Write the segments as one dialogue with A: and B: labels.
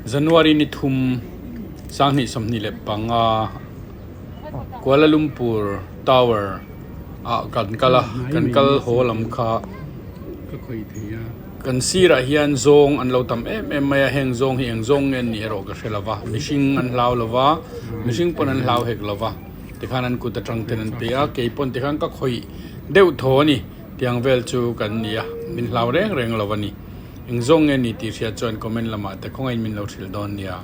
A: January ni thum sanghnih 25 Kuala Lumpur Tower ah kan kal a kan kal haw lam kha kan sirah hian zawng an lo tam em em mai a heng zawng hi eng zawng nge an nih erawh ka hre lo va mihring an hlau lo va mihring pawn an hlau hek lo va tikhan an kut atang ten an pe a keipawn tikhan ka khawih deuh thaw a ni tiang vel chu kan ni a min hlau reng reng lo a ni. Eng zawng nge ni tih hriat chuan comment lamah te khawngaih min lo hrilh dawn nia.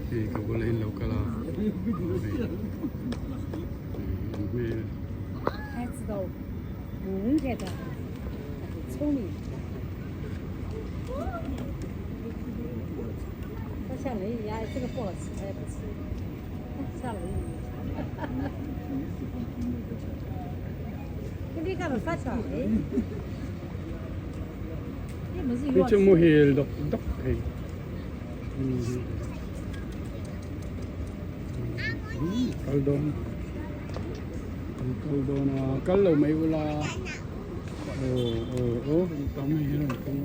B: Hei ka bulah hian lo kal a hei hmel hei chu muhil dawk dawk thei. Kal dawn an kal dawn a kal lo mai ula aw aw aw an tam hei hian an kal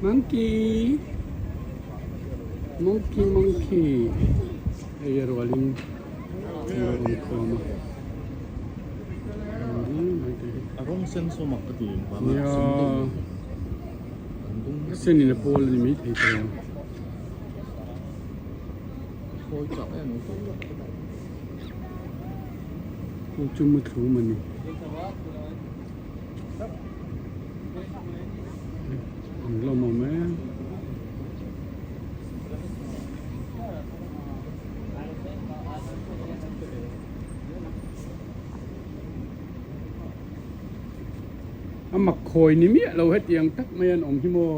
B: monkey monkey monkey hei a rualin.
C: A rawng sen saw mak ka ti vang a sen deuh mai hi an dum
B: A sen in a pawl a ni mai thei ta lo.
C: A khawi chak em ang
B: Chu chu muthlum a ni. An lawm awm e. A mak khawi ni miah lo hetiang tak mai an awm hi maw.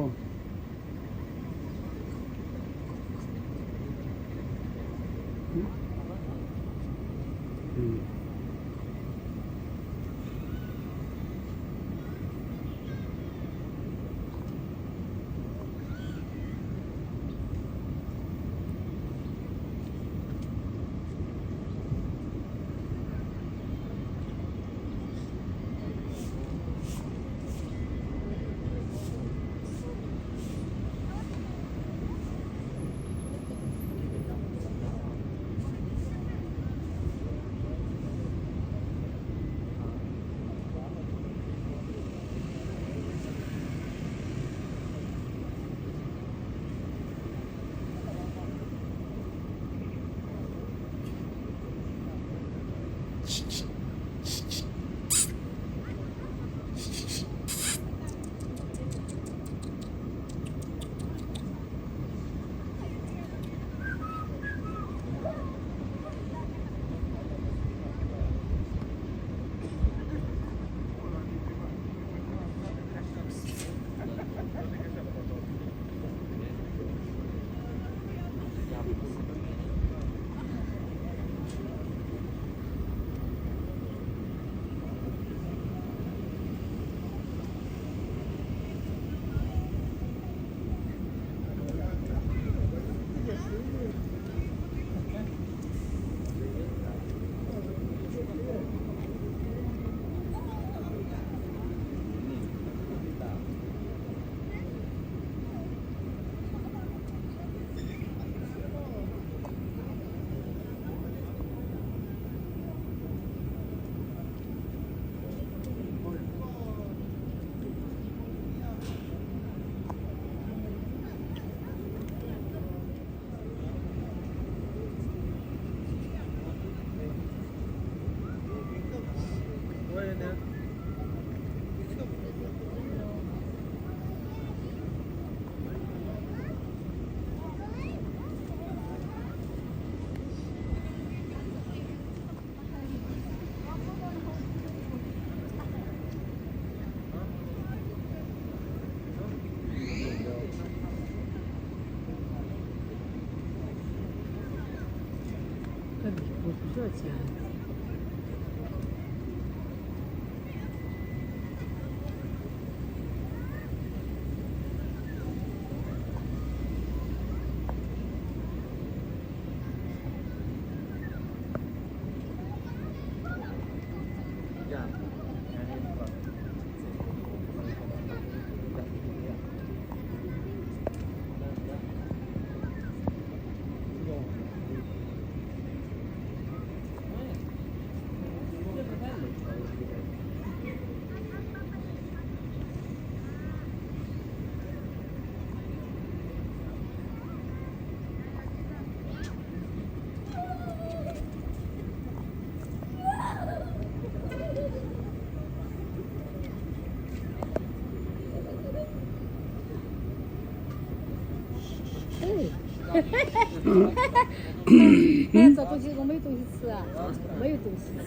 D: 哎，这东西我没有东西吃啊，没有东西吃，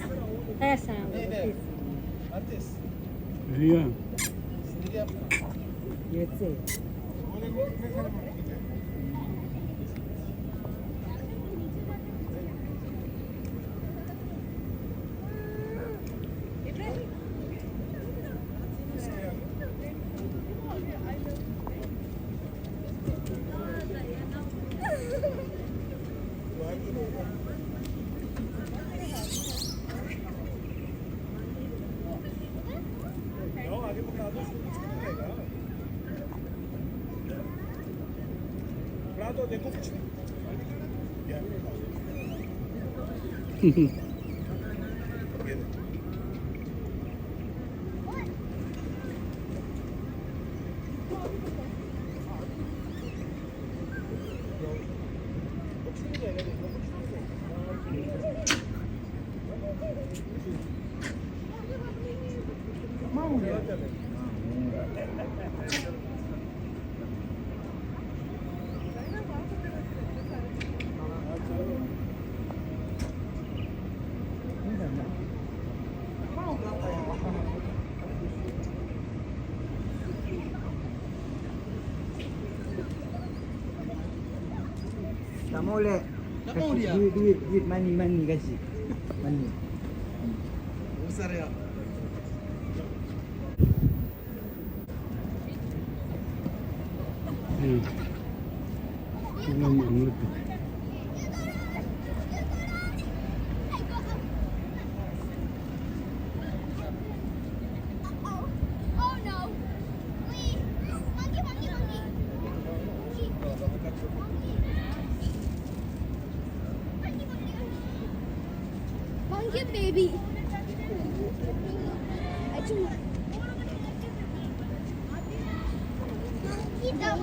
D: 哎，啥我都可以吃。
B: Nia.
D: 也在。
E: Sama boleh. Duit duit duit money money kasih. Money.
B: Nia. Lam ang lutuk.
F: Oh no! Please! Monkey, monkey, monkey! Monkey, monkey, monkey. Monkey baby! Achoo. Monkey down.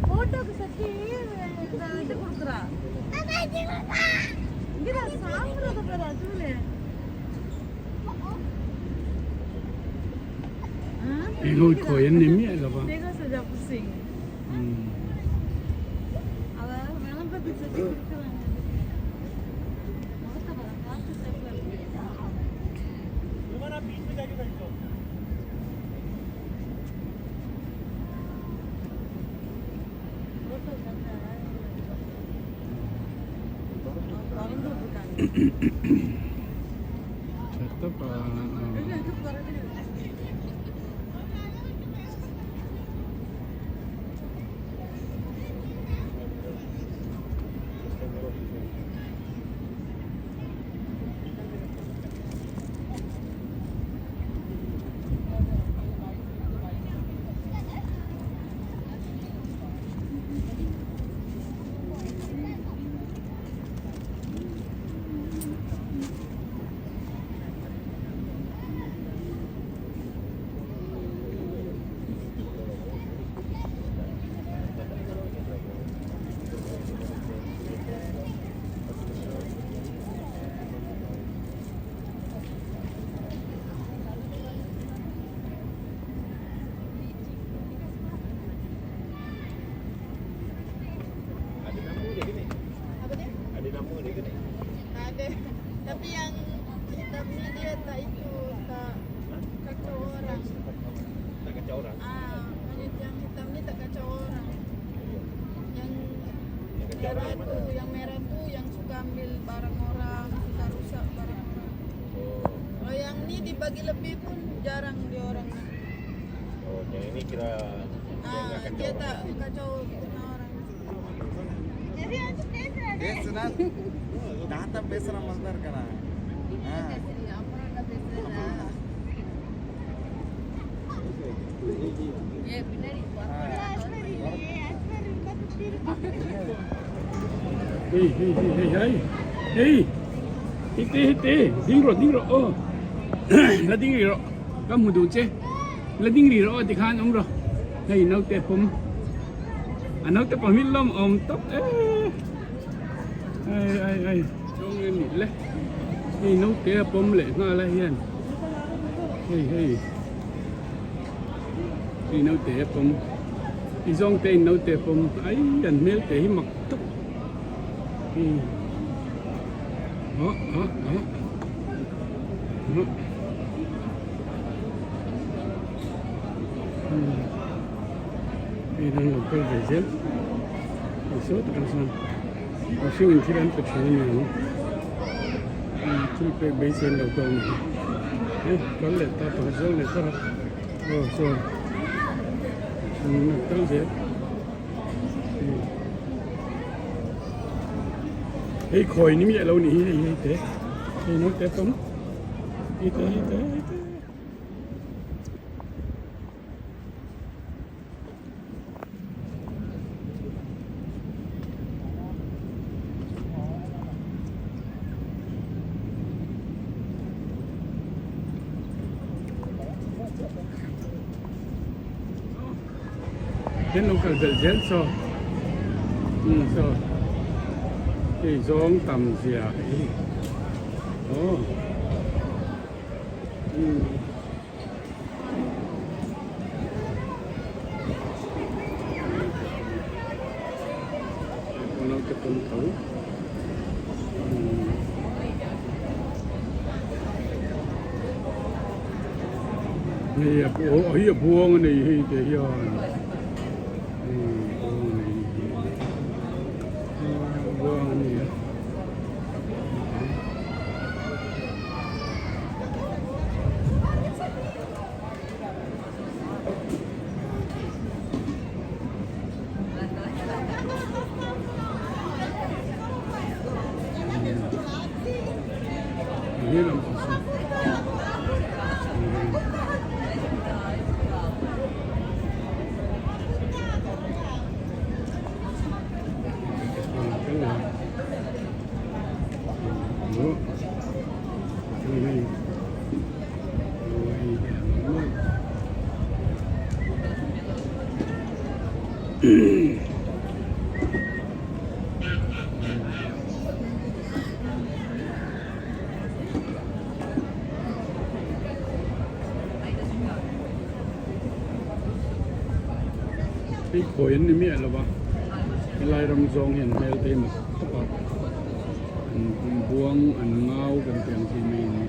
D: போட்டோக்கு சத்தி இது கொடுக்குறா இங்க சாப்பிடுறத பாரு அதுல
B: Eng ho khawi an ni miah lo va.
D: 那个实在不行，
B: Umm.
D: அவ விளம்பரத்துக்கு சத்தி கொடுக்குறாங்க முகத்தை பாரு, பார்த்து shape-ல இருக்கு. போட்டோ பார்த்தா பறந்து விட்டுருக்காங்க.
B: Tha tak a.
D: இது பறக்குது.
G: ambil barang orang, suka rusak barang orang. Kalau yang ni dibagi lebih pun jarang dia orang nak.
C: Oh, yang ini kira dia nggak
G: Ah,
C: kacau
G: dia
C: orang.
G: tak kacau punya orang.
E: தாத்தா பேசுற மாதிரி தான் இருக்கானா
B: Hei hei hei hei hei hei hei te hei te ding rawh ding rawh aw la ding rih rawh ka hmu duh che la ding rih rawh aw tikhan awm rawh hei naute pawm a naute pawm hi lawm awm tawp e ai ai ai chawng nge nih le hei naute a pawm leh nghal a hian hei hei hei naute a pawm i zawng te in naute a pawm ai an hmel te hi mak tawp hei ah ah ah ah hei an lo kal ve zel hei saw takah sawn mihring in thil an pe thin a ni ang thil pek beisei an lo dawng a ni hei kal leh ta pakhat zawk leh ta aw saw an kal zel hei khawi ni miah lo nih hi hei hei te hei naute pawm hei te hei te hei te. Then lo kal belh zel saw umm saw hei zawng tam zia hi aw umm. Naute pawm tho hei a hei a buang a nei hei te hian buang a nei buang a ni a. Hei khawi an ni miah lo va helai ram zawng hian hmel te hi mak khawp a an buang an ngau kan tih ang chi mai a ni.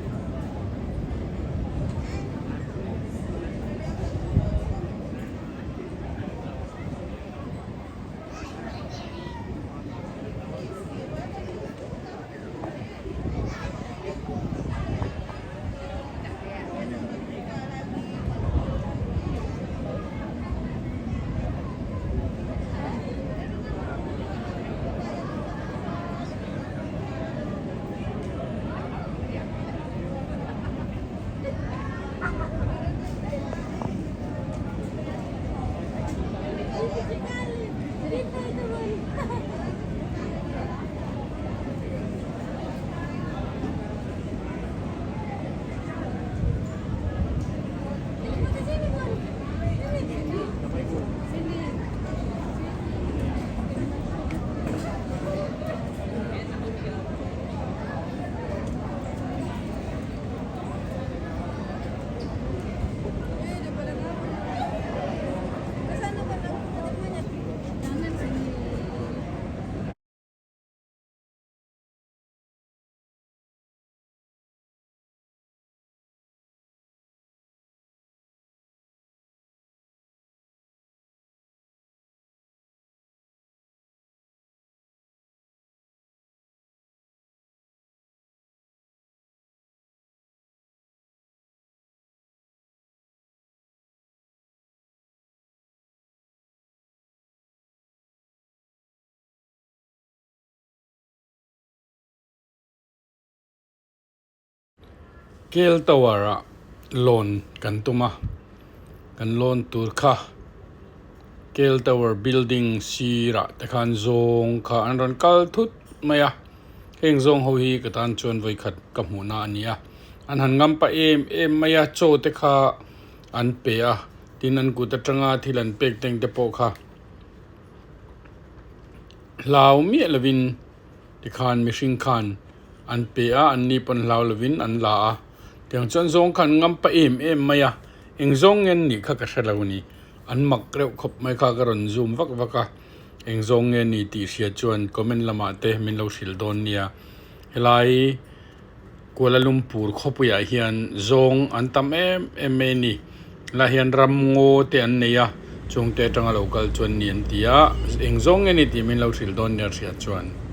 A: Kel Tower ah lawn kan tum a, kan lawn tur kha Kel Tower building sirah te khan zawng kha an rawn kal thut mai a, heng zawng ho hi ka tan chuan vawikhat ka hmuhna a ni a, an han ngam pah em em mai a, chaw te kha an pe a, tin an kut atanga thil an pek teng te pawh kha hlau miah lovin tikhan mihring khan an pe a, an ni pawn hlau lovin an la a, tiang chuan zawng khan ngam pah em em mai a, eng zawng nge an nih kha ka hre lo a ni, an mak reuh khawp mai kha ka rawn zoom vak vak a, eng zawng nge ni tih hria chuan comment lamah te min lo hrilh dawn nia, helai Kuala Lumpur khawpuiah hian zawng an tam em em mai a ni, helaiah hian ram ngaw te an nei a, chungte atanga lo kal chuan ni an ti a, eng zawng nge ni tih min lo hrilh dawn nia hriat chuan.